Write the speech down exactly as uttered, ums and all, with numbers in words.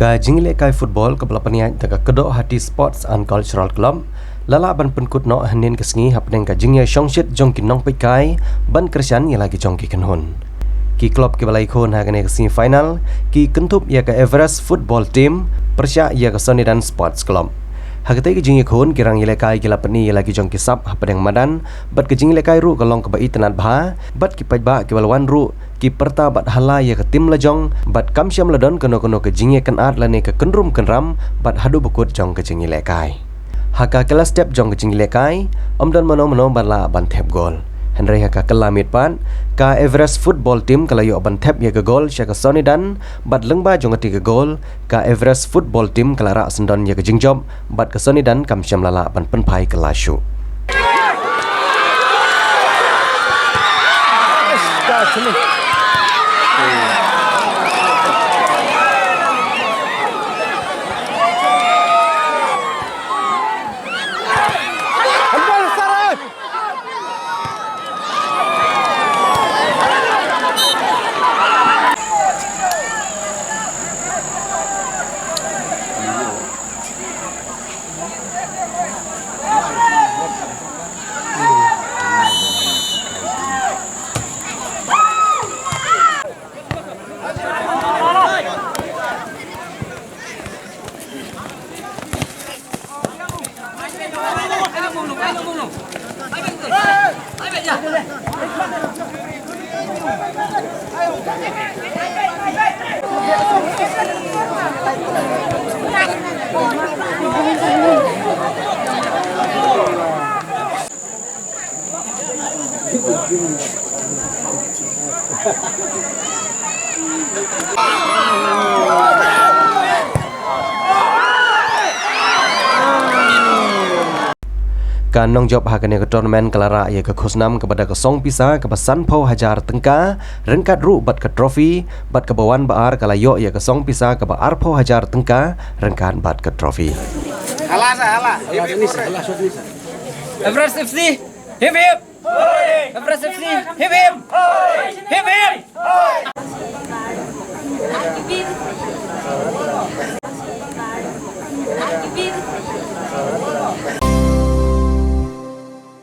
Ka jingïalehkai football kaba la pynïaid da ka Kdohati Sports and Cultural Club la lah ban pynkut noh hynnin ka sngi hapdeng ka jingïashongshit jong ki nongpeitkai ban kyrshan ïa la ki jong ki kynhun. Ki club kiba la ïakhun ha kane ka semi final ki kynthup ïa ka Everest Football Team pyrshah ïa ka Sonidan Sports Club. Ha katei ka jingïakhun, ki rangïalehkai ki la pyni ïa la ki jong ki sap hapdeng madan, bad ka jingïalehkai ruh ka long kaba itynnad bha, bad ki paidbah kiba la wan ruh ki pyrta bad hala ïa ka tim la jong, bad kam shym la don kano kano ka jingïakynad lane ka kynrum kynram bad haduh ba kut jong ka jingïalehkai. Ha ka kylla step jong ka jingïalehkai, ym don mano mano ba lah ban thep gol. Hynrei ha ka kylla miet pat, ka Everest Football Team ka la ïoh ban thep ïa ka gol sha ka Sonidan, bad lyngba jong katei ka gol, ka Everest Football Team ka la rah syndon ïa ka jingjop, bad ka Sonidan kam shym la lah ban pynphai kylla shuh. Ka nongjop ha kane ka tournament ka la rah ïa ka khusnam kaba da ka song pisa kaba sanphew hajar tyngka, ryngkat ruh bad ka trophy, bad kaba wan ba ar ka la ïoh ïa ka song pisa kaba arphew hajar tyngka, ryngkat bad ka trophy. Hala sa, hala. Everest F C, hip hip. Everest F C, hip hip. Hip hip.